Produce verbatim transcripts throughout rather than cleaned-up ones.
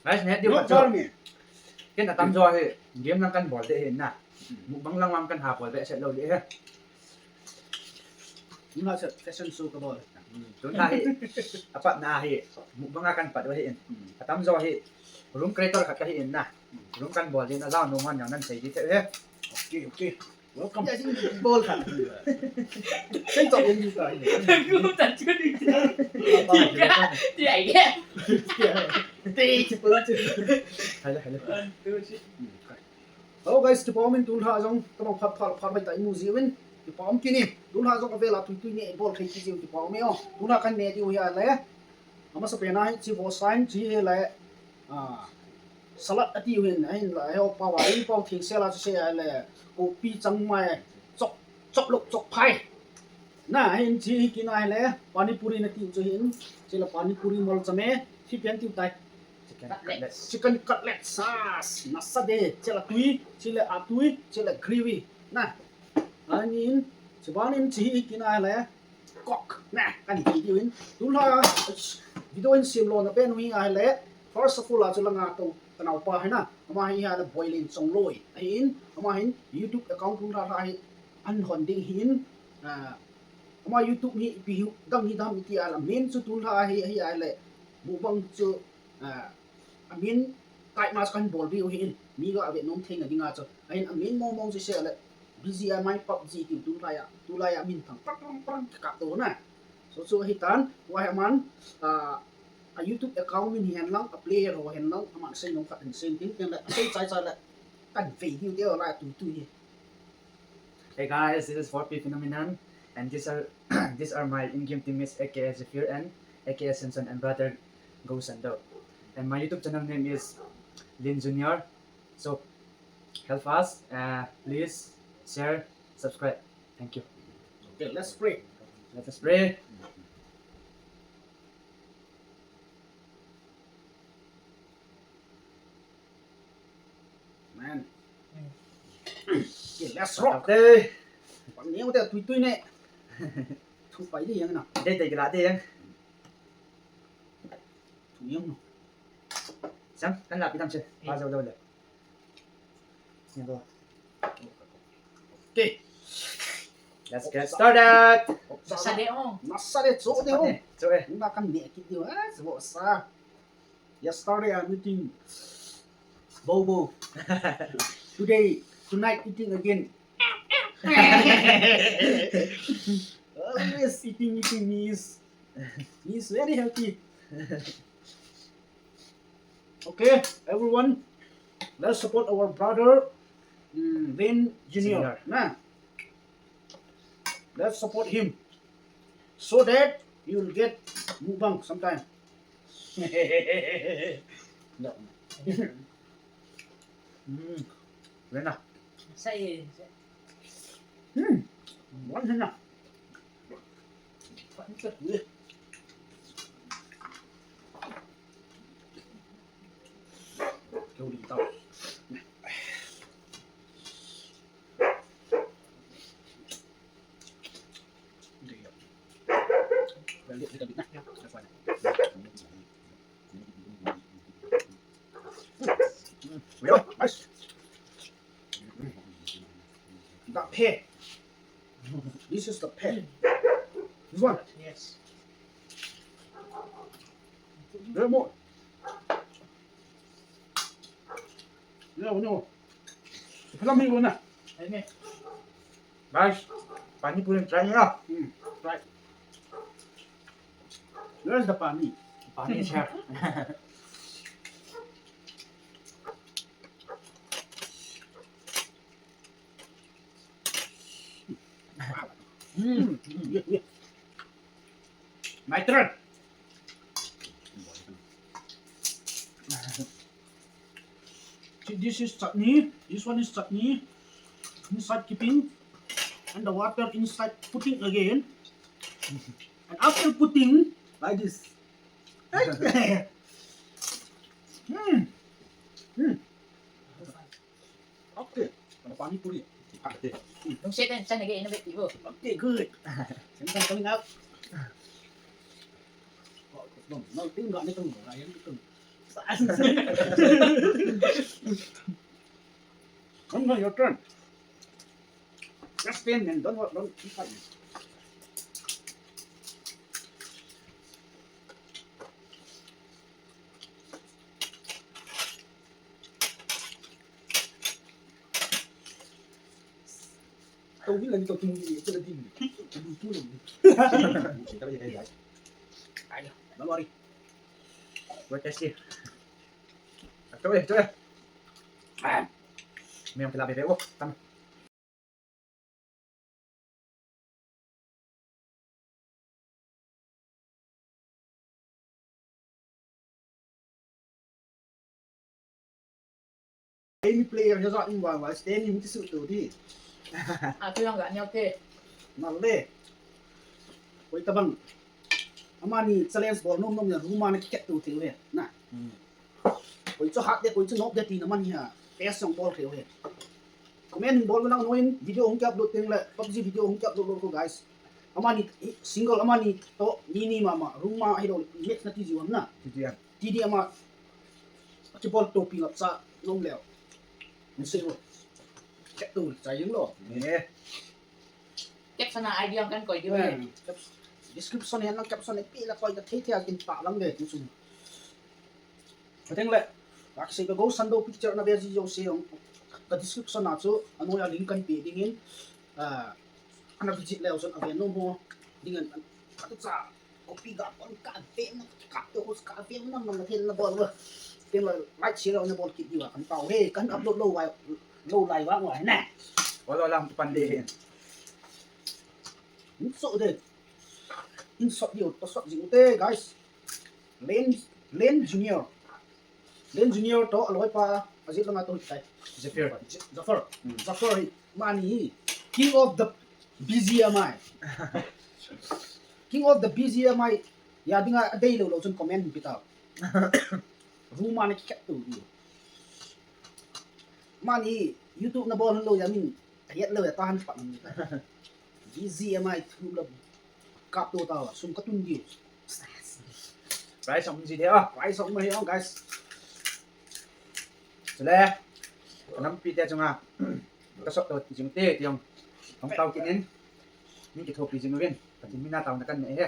Guys, ne diu. Ken atam jo hi game lang kan bol de hi na. Mukbang lang lang kan ha bol be set lo de hi. Ni ma se fashion show ka bol. Tun ta hi. Apat na hi. Mukbang a kan pat wa hi in. Atam jo hi. Room creator khat ka hi in na. Room kan bol din a zau no man yang nan sei di te hi. Okay, okay. Welcome. Bol khat. Sen to in di ka. Gu ta chu di. Ti ai ke. Ti ti. Hello, hello. Hello guys, kipa um in tulha jong, tama phat phat phat hoi ta imu jiu in, kipa um kini, tulha jong avel a tui tui ni bol thei ki jiu kipa um e o, tulha kan ne diu hi a le, amasa pen a hi chi vo sign chi hi le, ah, salad ati u hin, ahin la, heo pao a, i pao theng sel a chu se a le, kopi chang mai, chok, chok lok, chok phai. Na, ahin chi hi kina hi le, pani puri na ti u chu hin, chi le pani puri mol chame, thi pian tiu tai. Chicken cutlet. Chicken cutlet sauce. Nasa de. Chela tui. Chile a tui. Chile gravy. Na. Anin. Chibanin chi hi kina le. Kok. Na. Kan video in. Tulha. Video in sim lo na pen hui ngai le. First of all, a chu langa to. Kanau pa hi na. Ama hi ha le boiling chong loi. Ahin. Ama hin YouTube account tulha hi. An hon ding hin. Ah, ama YouTube hi ipi hi. Dang hi dam iti a la. Main chu tulha hi, hi a le. Mukbang chu. Ah, amin, tai ma chu kan bol bi u hi in, mi ga ave nom thei na dinga chu. Ahin amin mong mong chu se le, B G M I PUBG ti tulai a, tulai a min thang prang prang prang ka to na. So chu hi tan, wa hi man, ah, a YouTube account min hi hen lang, a player ho hen lang, aman sei nom khat hen sei tin, tin le, sei chai chai le, kan vei diu deu la tu tu hi. Hey guys, this is four P Phenomenon, and these are these are my in-game teammates, A K A Zephyr and A K A Samson and brother Go Sando. And my YouTube channel name is Lin Junior. So help us, uh, please share, subscribe. Thank you. Okay, let's pray. Let us pray. Man. Okay, let's rock. Okay. Pang neo te tui tui ne. Thu pai di yang na. Dei dei kila dei yang. Thu yang no. Sang, kan la pi tam che. Pa jo do le. Yang do. Okay. Let's get started. Nasa de ong. Nasa de cho de ong. Cho eh. Nda kan ne kit di wa. So sa. Yesterday I'm eating bobo. Today, tonight eating again. Always eating, eating means, means very healthy. Okay, everyone, let's support our brother, mm, Lin Junior. Junior. Nah. Let's support him so that you will get mukbang sometime. No. Mm. Lena. Sai. Hmm. One na. That pear. This is the pear. This one. Yes. There more. No, no. Phalam hi na. Amen. Guys, pani puri try na. Hmm, try. Where is the pani? Pani is here. Mm. My turn. See, this is chutney. This one is chutney. Inside keeping. And the water inside putting again. And after putting, like this. Hmm. Hmm. Okay. Ada pani puri. Okay. Don't say that, sana ge innovative. Okay, good. Something coming out. No, no, tinggal ni tung, ayan tung. Come on, your turn. Just stand and don't, don't keep fighting. Tao hin lang tao tung ni, ito na din. Ito na din. Ay, don't worry. We're tasty. Ito eh, ito eh. Ah. May ang tilapia, oh. Tama. Any player he jat in vang vai, Stanley hung kisu to di. A, tu yang ga nyau te. Nale. Koi tabang. Amani challenge bol nom nom ya, Ruma na kiket to te ve. Na. Hmm. Koi chu hat de, koi chu nop de tina man hi ha. P S jong bol thei uve. Comment bol nang noin video hung ki upload teng le, PUBG video hung ki upload lo ko guys. Amani single amani to ni ni mama, Ruma hi lo match na ti jiu ham na. Ti jiu ham. Ti di ama. Achi bol to pi ngap cha nom leo. Ni sei ho. Chat to cha yeng lo. Ni. Caption a idea kan koi diu. Well, caps-, description hian lang caption e pi la koi ta thei thei a kin pa lang de tu chung. Ateng le, ka sei ka Go Sando picture na ve ji jo se ong. Ka description a chu a noi a link kan pe ding in. Ah, ana visit leo chun a ve nom ho ding an ka tu cha. Copy ga pon ka ve na ka to ka ve na man thil na bol wa. Tin la like share na bol kit diu a kan pau he kan upload lo wa lo lai wa wa ne. Wa lo lam pan de he. Insult de. Insult diu to sot jing te guys. Len, Len Junior. Len Junior to a loi pa, a jet langa to hi tai. Zafir. J-, Zafar. Hmm. Zafar hi, mani hi. King of the B G M I. King of the B G M I. Ya dinga a dei lo lo chun comment hi pi tau. Ruma na kiket tu hi. Mani hi, YouTube na bol lo ya min. A yet lo ya ta han pat. B G M I thu la kap to ta sum ka tun diu. Price song ji dia. Price song mai ong guys. Chule. Lampi te chunga. Ka sot to jing te tiong. Hong tau kit in. Min kithopi jing uvin. Ka tin mina tau na kan ne he.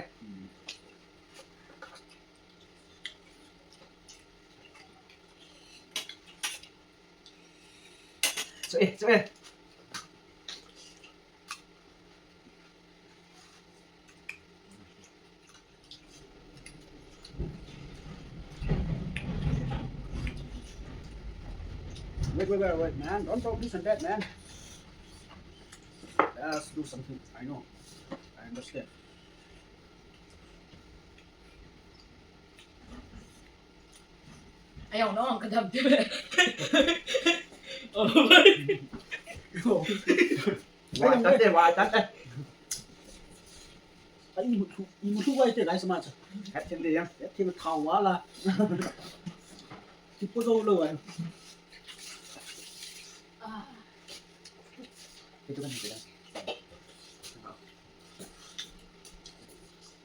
Choi, choi. Wait, wait, wait, wait, man. Don't talk this and that, man. Let's do something. I know. I understand. Ayaw na, ang kadabdib eh. Oh, Wa tan te, wa tan te. Ay, imu tu, imu tu wa ite, guys, ma cha. Hat chen de yang. Hat chen thao wa la. Ti po zo lo wa. Ah. Ito kan, ito kan.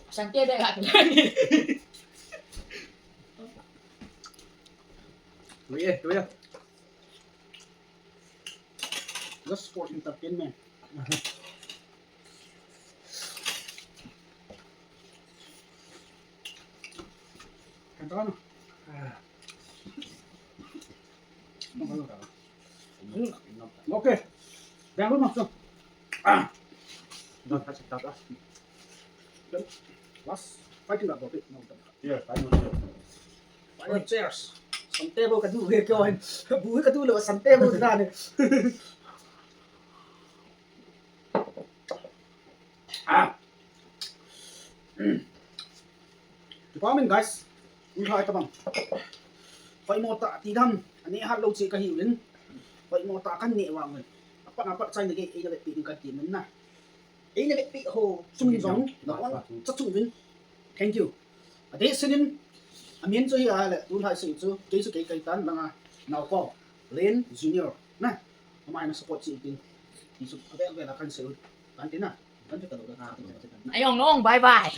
Sante de ka. Tuye, tuye. Just for entertainment. Kan tahu. Ah. Okay. Jangan lupa masuk. Ah. Don't touch it, ah. Last fighting about it. No, don't. Yes, I know. Fighting chairs. Sante bo ka du he ko hin. Bu ka du lo sante bo da ne. Ah. Kipa min guys. Ui hai tabang. Pai mo ta ti dam. Ani hat lo che ka hi win. Pai mo ta kan ne wang win. Apat apat chai ne ke ei na be pi ding kan ti min na. Ei na be pi ho chung jong na on cha chung win. Thank you. Ade sinin amin chu hi a le tu hai sei chu kei chu kei kai tan langa nau ko Len Junior na. Amai na support chi tin. Ti chu abe abe la kan sei kan ti na. Kan ti ka lo da. Ayong long, bye bye.